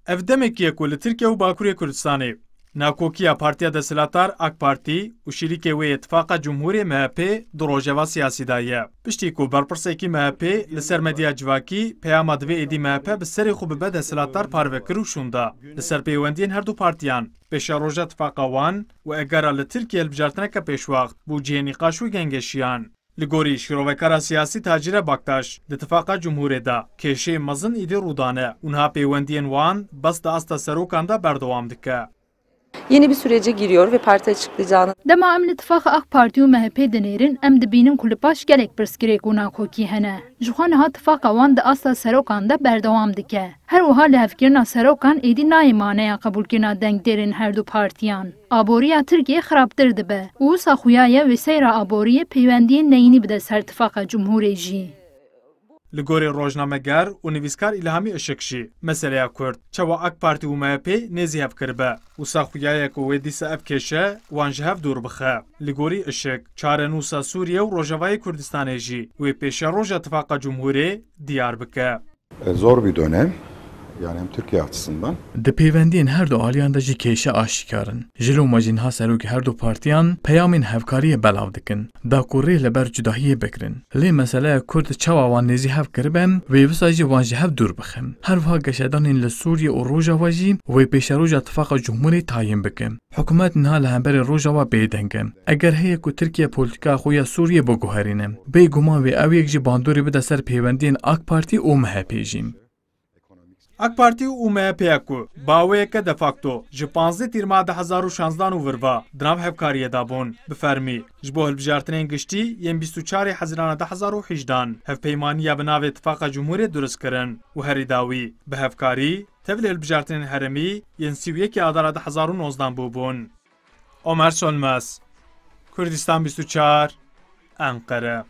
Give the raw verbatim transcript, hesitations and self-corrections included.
Ev demekî ye ku li Tirkiye û Bakurê Kurdistanê nakokiya Partiya Desthilatdar AK Partî û şirîkê wê yê Tifaqa Cumhurê M H P di rojeva siyasî de ye. Piştî ku berpirsekî M H P li ser medya civakî peyama divê êdî M H P bi serê xwe bibe desthilatdar parve kir û şûnda. Li ser peywendiyên her du partiyan, pêşeroja tifaqa wan û egera li Tirkiye hilbijartineke pêşwext bû cihê nîqaş û gengeşiyan. Li gorî şîrovekara siyasî Tacîre Baktaş, di Tifaqa Cumhurê de kêşeyê mezin îdî rû dane û niha peywendiyên wan bes di asta serokan de berdewam dike. Yeni bir sürece giriyor ve parti açıklayacağını Dema em li tifaqa AK Partî û MHP dinêrin, em dibînin ku li paş gelek pirsgirêk û nakokî hene. Ji xwe niha tifaqa wan di asta serokan de berdewam dike. Her wiha lihevkirina serokan êdî nayê maneya qebûlkirina dengdêrên her du partiyan. Aboriya Tirkiyê xirabtir dibe û wisa xuya ye wê seyra aboriyê peywendiyên neyînî bide ser Tifaqa Cumhurê jî. Li gorî rojnameger û nivîskar Îlhamî Işik jî, meseleya Kurd çawa AK Partî û MHP nêzî hev kiribe, wisa xuya ye ku wê dîsa ev kêşe wan ji hev dûr bixe. Li gorî Işik, çarenûsa Sûriye û Rojavayê Kurdistanê jî wê pêşeroja Tifaqa Cumhurê diyar bike. E, zor bir dönem. Yani hem Türkiye açısından. Di pêvendiyên her du aliyan de jî kêşe aşîkar in. Ji loma jî niha serokê her du partiyan peyamên hevkariyê belav dikin, da ku rê li ber cudahiyê bigirin. Lê meseleya Kurd çawa wan nêzî hev kiribe, wê wisa jî wan ji hev dûr bixin. Her wiha geşedanên li Sûriye û Rojava jî wê pêşeroja Tifaqa Cumhurê tayin bikin. Hikûmet niha li hemberî Rojava bêdeng e. Eger heye ku Tirkiye polîtîkaya xwe ya Sûriyê biguherîne, bêguman wê ew yek jî bandorê bide ser pêwendiyên AK Partî û MHP jî. AK Partî û MHP ye ku baweyeke de facto ji panzdeh Tîrmeha du hezar û şanzdan û virva di nav hevkariyê de bûn. Bi fermî ji bo hilbijartinên giştî yên bîst û çarê Hezîrana du hezar û hejdan hevpeymaniya bi navê Tifaqa Cumhurê durist kirin û herî dawî bi hevkarî tevlî hilbijartinên herêmî yên sî û yekê Adara du hezar û nozdan bûbûn. Omer Sönmez, Kurdistan bîst û çar, Enqere.